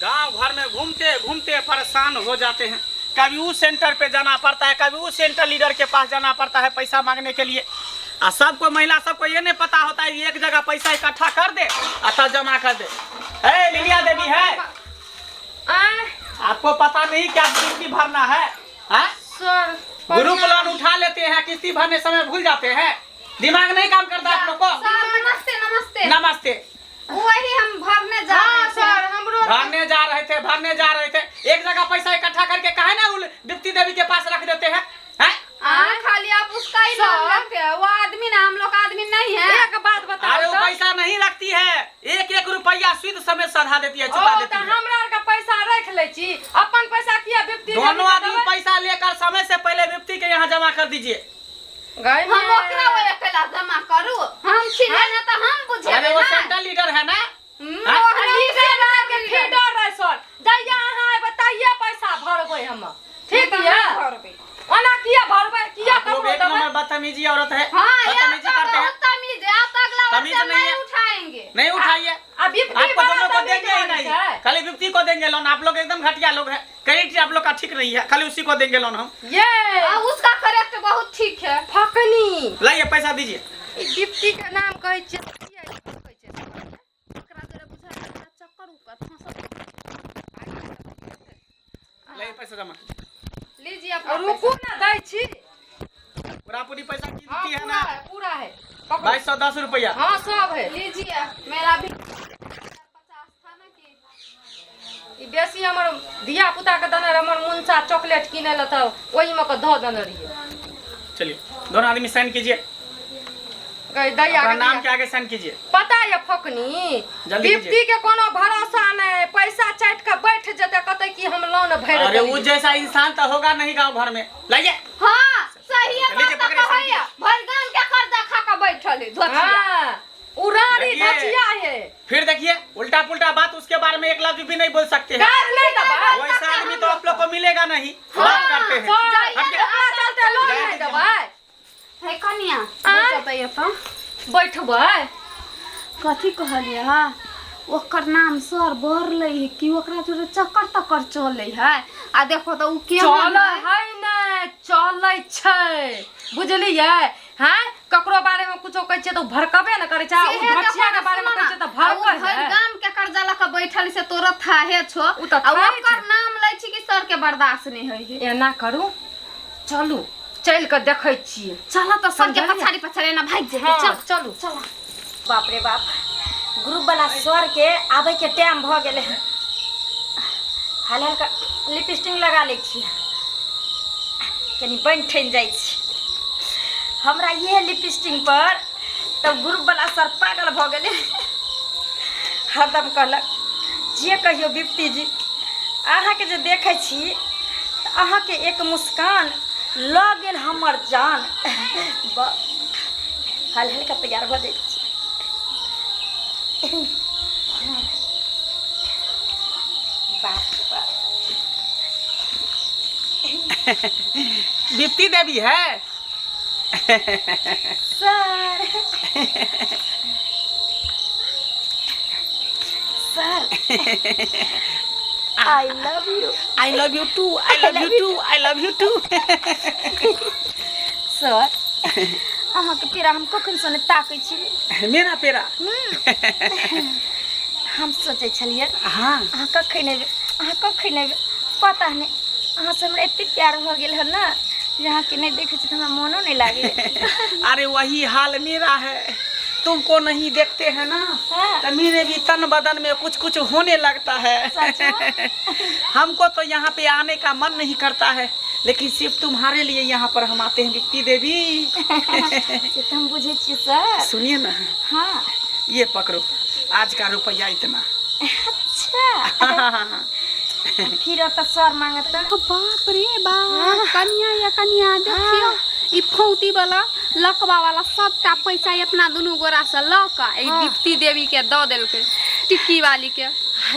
गांव घर में घूमते घूमते परेशान हो जाते हैं। कभी उस सेंटर पे जाना पड़ता है, कभी उस सेंटर लीडर के पास जाना पड़ता है पैसा मांगने के लिए। आ सबको महिला सबको ये नहीं पता होता है, एक जगह पैसा इकट्ठा कर दे और तब जमा कर दे। ए लिलिया देवी है, आय आपको पता नहीं क्या किस्ती भरना है? हाँ? सर, ग्रुप लोन उठा लेते हैं, किस्ती भरने समय भूल जाते हैं। दिमाग नहीं काम करता आप लोग को। सर नमस्ते। नमस्ते। नमस्ते। वही हम भरने जा हाँ रहे थे। सर, हमरो भरने जा रहे थे, भरने जा रहे थे। एक जगह पैसा इकट्ठा करके काहे ना दीप्ति देवी के पास रख देते हैं, हैं? हाँ, खाली आप उसका ही नाम सर। रखते हैं। वो आदमी ना, हम लोग आदमी नहीं है। एक बात बताओ अरे वो तो। पैसा नहीं रखती है, एक एक रुपया सुद समेत सधा देती है, चुका ओ, देती तऽ है। हमरा आर के पैसा रख लै छी, अपन पैसा किया विप्ती देवी दोनों के आदमी देबै? पैसा लेकर समय से पहले विप्ती के यहाँ जमा कर दीजिए। गई हम में। ओकरा वो अकेला जमा करू, हम छिले ना तो हम बुझेबै अरे वो ना। सेंट्रल लीडर है ना। हाँ? ओकरा लीडर सेंट्रल के लीडर। फीडर रहे सर, जहिया अहाँ एबै तहिया पैसा भरबै हम, ठीक नहीं ये? भरबै। ओना किया भरबै, किया आप लोग ककरो एक देबै? नंबर बदतमीजी औरत है। हाँ, यार बदतमीजी तो करते हैं। बहुत तमीज है, आप तो अगला बार तमीज से नहीं नहीं है। उठाएंगे। नहीं उठाइए। आ विप्ती आपको बड़ा दोनों को तमीज देंगे ही वाली नहीं, छै। खाली विप्ती को देंगे लोन। आप लोग एकदम घटिया लोग हैं, क्रेडिट आप लोग का ठीक नहीं है, खाली उसी को देंगे लोन हम। ये उसका करेक्ट बहुत ठीक है। फकनी लाइए पैसा दीजिए। ई विप्ती के नाम कहै छियै, किया ई कहै छियै? ओकरा जोरे बुझाइ छै, चक्कर उक्कर फंसल। लाइए पैसा जमा कीजिए। लीजिए अपना रुकू ना, दै छी। पूरा पूरी पैसा की हाँ, है पूरा ना? है, पूरा है। पकड़ो। 2210 रुपया। हाँ सब है। पैसा। लीजिए, मेरा भी 50 था ना कि ई बेसी हमर धिया पुता के देने रहे, हमर मुनसा चॉकलेट किनै लए तऽ ओहिमे के धऽ देने रहियै। चलिए दोनों आदमी साइन कीजिए। गई दैया अपना के नाम दैया। के आगे साइन कीजिए। पता ये फकनी, जल्दी विप्ती कीजिए। के कोनो भरोसा नहीं, पैसा चाटि के बैठ जेतै, कहतै कि हम लोन भरि अरे वो देलियै। जैसा इंसान तो होगा नहीं गांव घर में। लाइए। हाँ सही है, लीजिए, बात तो पकड़िए, कहैया। भरि गाम के कर्जा खा के बैठल है धोतिया। हाँ, उ रानी देखिए। धचिया है। फिर देखिए उल्टा पुल्टा बात उसके बारे में एक लफ्ज भी नहीं बोल सकते हैं। गार नहीं देबै। वैसा आदमी तो आप लोग को मिलेगा नहीं। बात करते हैं। सर, हट के। ओकरा चलते लोन जाए नहीं दीजिए। देबै। हे कनिया, आँय? बैठबै एतऽ। बैठबै। कथी कहलियै हँ, ओकर नाम सर बढ़लै है कि ओकरा जोरे चक्कर तक्कर चलै है? आ देखो तऽ उ केहन चलै है। है नै, चलै छै, बुझलियै? हैं, ककरो बारे में कुछो कहै छियै तऽ उ भड़कबे ने करै छै। आ उ सेहे धचिया देखो के ने, बारे में सुनो कहै छियै ना, तऽ आ उ भड़कै भरि है। गाम के कर्जा लऽ कऽ बैठल से तोरा थाहे छौ। उ तऽ आ थाहे ओकर छै। नाम लै छी कि सर के बर्दाश्त नहि होइ है। एना करू, चलू चलि कऽ देखै छियै। चल तऽ सर के समझलियै? पछाड़ी पछाड़ी एना भागि जेतै। हाँ, चल चलू। चल। बाप रे बाप, ग्रुप वाला सर के आबै के टाइम भऽ गेलै हन। हाल हल्का लिपस्टिक लगा लै छी, कनि बनि ठनि जाइ छी। हमरा इहे लिपस्टिक पर तब ग्रुप वाला सर पागल भऽ गेलै। हरदम कहलक जे कहियो विप्ती जी, अहाँके जे देखै छी तऽ अहाँके एक मुस्कान लऽ गेल हमर जान। हाल हल्का तैयार भऽ जाइ छी। बाप रे बाप। दीप्ति देवी है। Sir, sir, I love you. I love you too, I love you too, I love you too. Sir, अहाँके पेड़ा हम कखन से ताकै छी। मेरा पेड़ा? हम सोचै छलियै हाँ अहाँ कखन एबै, अहाँ कखन एबै, पता नहि अहाँसँ हमरा एते प्यार भऽ गेल हन ने जे अहाँके नहि देखै छी तऽ हमरा मोनो नहि लागैए। अरे वही हाल मेरा है, तुमको नहीं देखते हैं ना हाँ। तो मेरे भी तन बदन में कुछ कुछ होने लगता है। सच में? हमको तो यहाँ पे आने का मन नहीं करता है, लेकिन सिर्फ तुम्हारे लिए यहाँ पर हम आते हैं दीप्ति देवी। से तऽ हम बुझै छियै सर। सुनिए ना। हाँ। ये पकड़ो, आज का रुपया इतना। अच्छा, फिर ओतऽ सर मांगत तऽ? बाप रे बाप, कनिया या कनिया, देखियो ई फौती वाला लकवा वाला सबटा पैसा अपना दुनू गोरा से लऽ कऽ ई दीप्ति देवी के दऽ देलकै, टिक्की वाली के।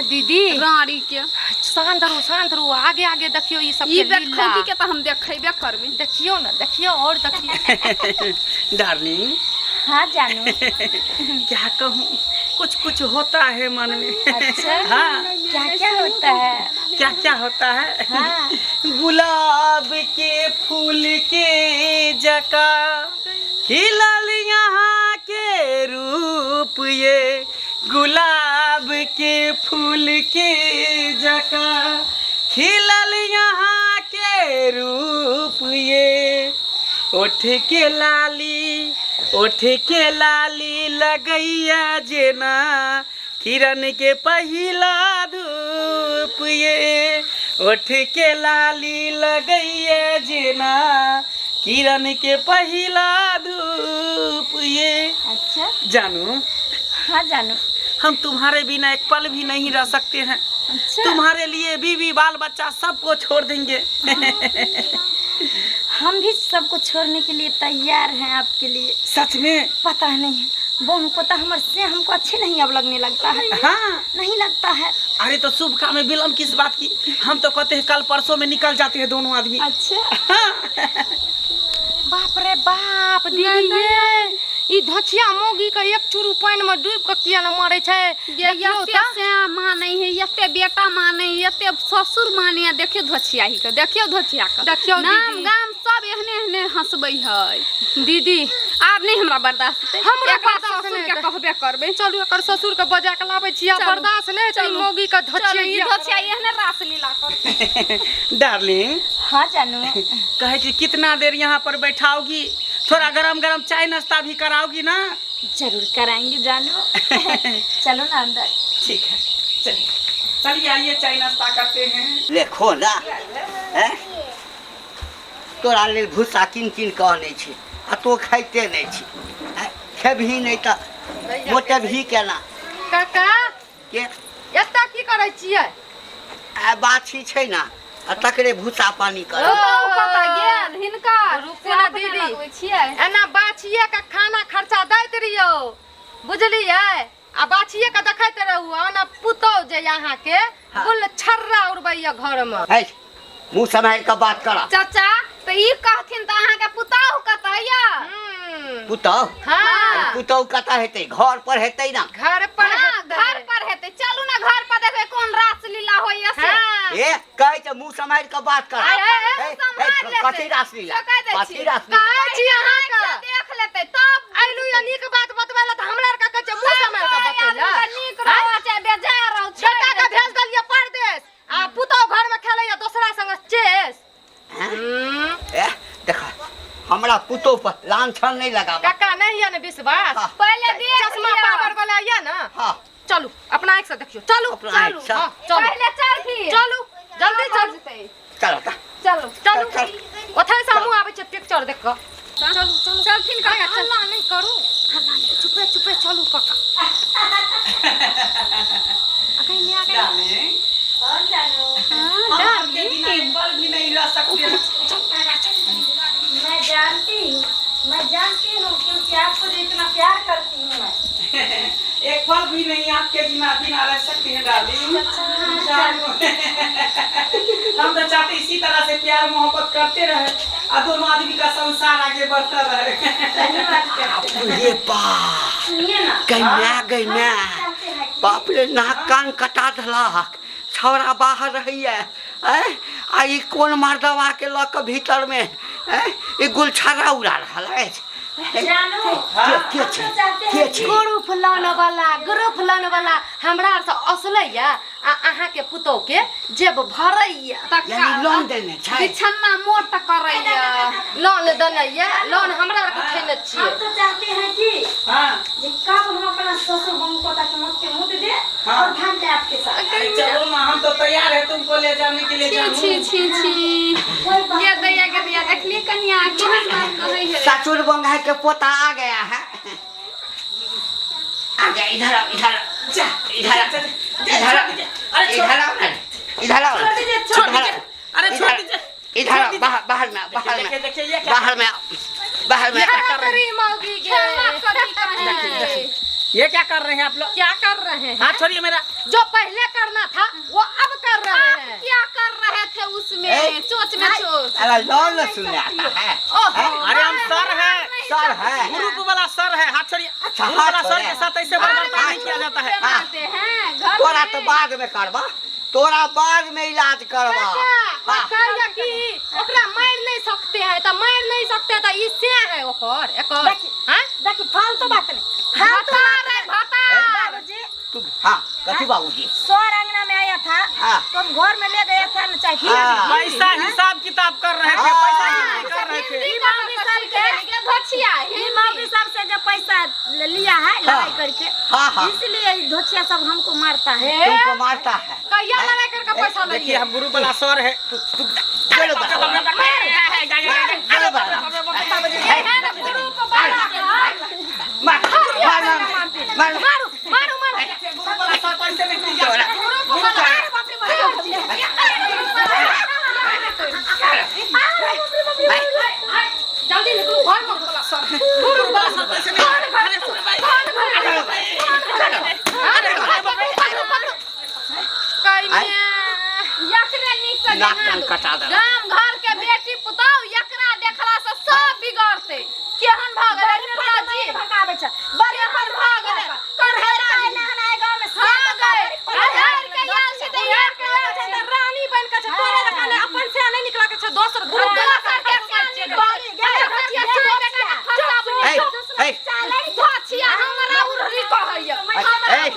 दीदी, रानी के। शांत रहू, शांत रहू। आगे आगे देखियौ ई सब ई के लीला। बेटखौती के तऽ हम देखेबे करबै। देखियौ ने, देखियौ और देखियौ। डार्लिंग। हाँ जानू। क्या कहूँ, कुछ कुछ होता है मन में। अच्छा। हाँ। क्या क्या होता क्या क्या होता है। हाँ। गुलाब के फूल के जका खिलल यहाँ के रूप ये, गुलाब के फूल के जका खिलल यहाँ के रूप ये, ओठ के लाली, ओठ के लाली लगैया जेना किरण के पहिला धूप ये, ओठ के लाली लगैया जेना किरण के पहिला धूप ये। अच्छा जानू। हाँ जानू। हम तुम्हारे बिना एक पल भी नहीं रह सकते हैं। अच्छा। तुम्हारे लिए बीवी बाल बच्चा सबको छोड़ देंगे। हम भी सबको छोड़ने के लिए तैयार हैं आपके लिए। सच में? पता नहीं बहू पता हमर से हमको अच्छे नहीं अब लगने लगता है। हाँ नहीं लगता है। अरे तो शुभ काम में विलम्ब किस बात की, हम तो कहते हैं कल परसों में निकल जाते हैं दोनों आदमी। अच्छा। हाँ। बाप रे बाप दीदी ये ई धचिया मोगी के एक चूरू पानि में डूब के किया न मरे छै। देखियौ एते से मानै है, एते बेटा मानै है, एते ससुर मानै है। देखियौ धोछिया ही के, देखियौ धोछिया के, देखियौ नाम दीदी। गाम सब एहने एहने हंसबै है। दीदी आब नहीं हमरा बर्दाश्त हेतै। हमरा एकरा बर्दाश्त ससुर नहि के हेतै। कहबे करबै। चलू एकर ससुर के बजा के लाबै छी, आ चलू। बर्दाश्त नहि हेतै चलू। मोगी के चलू ई धचिया। धोछिया एहने रासलीला करतै। डार्लिंग हाँ जानू। कहे कि कितना देर यहाँ पर बैठाओगी, थोड़ा गरम गरम चाय नाश्ता भी कराओगी ना? जरूर कराएंगे जानू। चलो ना अंदर। ठीक है चलिए, चलिए आइए चाय नाश्ता करते हैं। देखो ना हैं तोरा लेल भूसा किन किन कऽ आनै छी आ तो खाइते नहि छी, हैं? खेबही नहि तऽ मोटेबही केना? काका के एतऽ की करै छियै? आ बाछी छै ना आ तकरे भूसा पानी कर। पुतहु कतऽ गेल हिनकर? रुकू से ना अपने दीदी। लगबै छियै। एना बाछिए के खाना खर्चा दैत रहियौ बुझलियै, आ बाछिए के देखैत रहू, आ ओना पुतहु जे अहाँके कुल छर्रा उड़बैया घर में। है मुँह सम्हारि कऽ बात कर। चाचा तऽ ई कहथिन तऽ अहाँके पुतहु कतऽ यऽ? पुतहु? हाँ। पुतहु कतऽ हेतै? घर पर हेतै ना। घर पर हाँ, हेतै। घर पर हेतै। चलू ना घर पर देखबै कोन रासलीला होइया से। हाँ। ए कहै छै मुँह सम्हारि कऽ बात कर। आय, आय, आय, ए, सम्हारि ए, लेतै। कथी रासलीला? सकै दै कथी छी। रासलीला? कहै छी अहाँके। देख लेतै तब। अयलू या नीक बात बतबै लए तऽ हमरा आरके कहै छै मुँह सम्हारि कऽ बतै लए। नीक रहो चाहे बेजाय रहो, छोड़ि बेटा के देतै। भेज देलियै परदेश आ पुतहु घर में खेलैया दोसरा संग चेस। ए देख हमरा पुतहु पर लांछन नहीं लगाबा। काका नहीं है ना विश्वास? हाँ। पहिले देख चश्मा लिअ। पावर वाला ये ना। हाँ। चलू अपना आँखि से देखियौ। चलू अपना चलू आँखि से। हाँ, चलू पहिले चल फिर। चलू जल्दी चलू। चलो ता। चलू चलू चल। ओतहि से हमहूँ आबै छियै पिक्चर देख कऽ। चलू चलथिन काका। चल हल्ला नहीं करू, चुपे चुपे चलू काका। डार्लिंग हाँ जानू। हम आपके बिना एक पल भी नहीं रह सकते हैं। मैं जानती हूँ, मैं जानती हूँ क्योंकि आपको जो इतना प्यार करती हूँ मैं। एक पल भी नहीं आपके बिना बिना रह सकते हैं डार्लिंग। हम तो चाहते इसी तरह से प्यार मोहब्बत करते रहे और दोनों आदमी का संसार आगे बढ़ता रहे। सही बात करते हैं। रे बाप सुनिए ना, गई मैं गई मैं चाहते हैं कि बाप रे नाक कान कटा देलक। छौड़ा बाहर रहैया ऐं आ ई कोन मर्दवा के लऽ कऽ भीतर में ऐं ई गुलछर्रा उड़ा रहल अछि। जानू के हम छै तो चाहते के हैं छै? ग्रुप लोन वाला, ग्रुप लोन वाला हमरा आर से असलैया आ अहाँके पुतहु के जेब भरैया। यानी लोन देने छै। बिछन्ना मोट करैया। लोन देने ये, लोन हमरा आर के उठेने हम छियै। तो चाहते हैं कि हाँ जे कब हम अपना ससुर बहू को तक मुँह के मुँह दे हाँ। और भाग जाए आपके साथ। अरे चलो ना हम तो तैयार है तुमको ले जाने के लिए। छी जानू छी छी छी कोई बात ये दैया के दिया देखली कनिया केहन बात कहै है। ससुर बंगाई के पोता आ गया है। आ गया इधर आओ, इधर आओ। जा इधर आओ, इधर आओ, अरे छोड़ इधर आओ ना, इधर आओ ना। छोड़ दीजिए, छोड़ इधर दीजिए। आओ, अरे छोड़ इधर दीजिए। इधर आओ, बाहर बाहर में आओ, बाहर देखिए में देखिए ये क्या बाहर में आओ, बाहर में ये आओ। क्या कर रहे हैं? तेरी मौगी के खेलना कभी कहे। ये क्या कर रहे हैं आप लोग? क्या कर रहे हैं? हाथ छोड़िए मेरा। जो पहले करना था वो अब कर रहे आप हैं। क्या कर रहे थे उसमें? ए? चोच में चोच। अरे लोन न सुनने आता है। ओहो अरे हम सर है, सर है। ग्रुप वाला सर है। हाथ छोड़िए। अच्छा, ग्रुप हाथ वाला सर छोड़े। के साथ ऐसे बर्ताव नहीं किया जाता है। हाँ। मानते हैं घर तोरा में। तो बाद में करबा, तोरा बाद में इलाज करबा। काका, हाँ। कहैया कि ओकरा मारि नहीं सकते हैं, त मारि नहीं सकते त ई से है ओकर एकर। देखी। हैं? देखी फालतू बात नहीं, फालतू भतार है, भतार। बाबूजी। तू हाँ कथी बाबूजी? सर अंगना में आया था हाँ। तो हम घर में ले गया था ना चाय हाँ। पैसा हिसाब किताब कर रहे थे, पैसा गिनती कर रहे थे। ई मौगी सब के धोछिया ई मौगी सब से जो पैसा लिया है लड़ाई करके, हाँ, हाँ। इसलिए ई धोचिया सब हमको मारता है। तुमको मारता है। कहिया लड़ाई करके पैसा देखिए लेलिए? हम गुरु वाला सर है। तू तू चलो बाबा, चलो बाबा। एहन ग्रुप बना के मार मार मार मार। मारू मारू मारू। गुरु वाला सर पैसे नहीं दिया। तोरा ग्रुप बना। अरे बाप रे बाप। जल्दी निकलू घर में। गुरु वाला सर पैसे नहीं। अरे भाई, अरे पकड़ू पकड़ू पकड़ू। कन्या यकरे नीक से नाक नहा कान दो। कटा देलक। गाम घर के बेटी पुतहु यकरा देखला से सब बिगड़ते। केहन भऽ गेलै निर्लज्जी, भगाबै छै बड़ी केहन भऽ गेलै कढ़ाई नहनाए गाँव में। हाँ गए उधार के आयल छी तऽ उधार के आयल छै तऽ रानी बनि के छै, तोरे लखन अपन से नहि निकला के छै, दोसर ग्रुप दोसर के सियान निकल। ए ए धोछिया हमरा उड़री कहैया। ए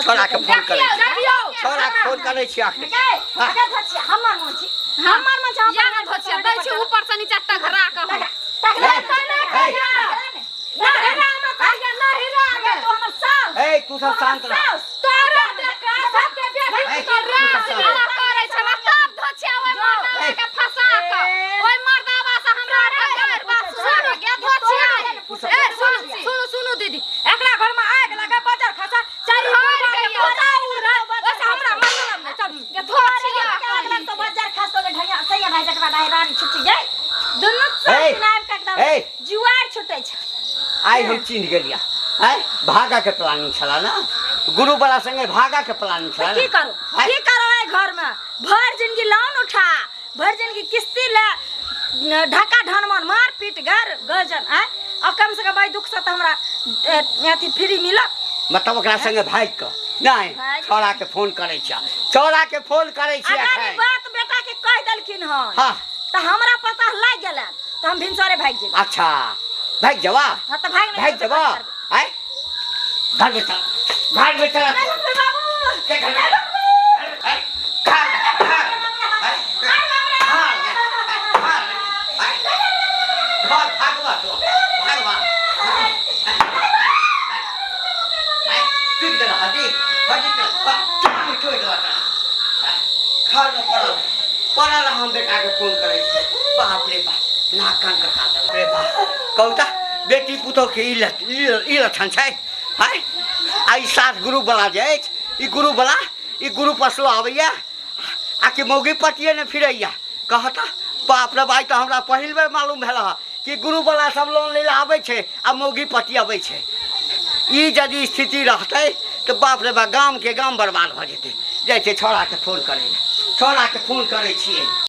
छोरा के फोन करै छी, देखियौ छोरा के फोन करै छी अखन। हमर मन छी, हमर मन छी। या ना धोछिया दै छी ऊपर से नीचा टघरा कऽ हम। ए तू सब शांत रह। तोरा देखा सबके बेटी ए, पुतहु रास तू सब लीला करै छला, तब धोछिया ओहि मर्दावा के फंसा कऽ ओहि मर्दावा से हमरा गारि बात सुना गे धोछिया। ए सुनू सुनू सुनू दीदी, एकरा घर में आग लगा बजर खसा चारि घर गइया। ओसे हमरा मतलब नहि। चल गे धोछिया। ए, ए। जुआर छुटै छै। आइ हम चिन्ह गेलिया। आइ भागा के प्लानिंग छला ना, गुरु वाला संगे भागा के प्लानिंग छला की ना। करू, की करू? एहि घर में भरि जिंदगी लोन उठा, भरि जिंदगी किस्ती ले ढाका ढनमन मार पीट घर गजन आय, आ कम से कम एहि दुख से तऽ हमरा अथी फ्री मिलत। मतलब ओकरा संगे भागि कऽ नहि भागि। छौड़ा के फोन करै छियै, छौड़ा के फोन करै छियै अगर ई एखन। बात बेटा के कहि देलखिन हन हाँ। तऽ हमरा पता लागि गेल तऽ हम भिनसरे भागि जेबै। अच्छा भागि जेबा? हाँ तऽ भागि नहि भागि जेबै जेबा? तऽ की करबै? आइ घर में चल, घर में चल। बाबू घर में, आइ, घर, घर, आइ, घर, घर, आइ, घर भागवा तो, भागवा। आइ, टूटि गेल हड्डी, हड्डी के, टूटि गेल। घर में पड़ल पड़ल हम बेटा के फोन करै छी। बाप रे बाप, नाक कान कटा देलक रे बाप। कहू तऽ बेटी पुतोह के ई ई लक्षण छै? आँय, आ ई सात ग्रुप वाला जे अछि, ई ग्रुप वाला, ई ग्रुप असलो आबैया आ कि मौगी पतिए ने फिरैया? कहता बाप रे भाई, तऽ हमरा पहिल बेर मालूम भेल हँ कि ग्रुप वाला सब लोन लै लए आबै छै आ मौगी पति अबै छै। ई यदि स्थिति रहतै तऽ बाप रे बाप, गामके गाम बर्बाद भऽ जेतै। जाइ छै छौड़ाके फोन करै लए, छौड़ाके फोन करै छियै।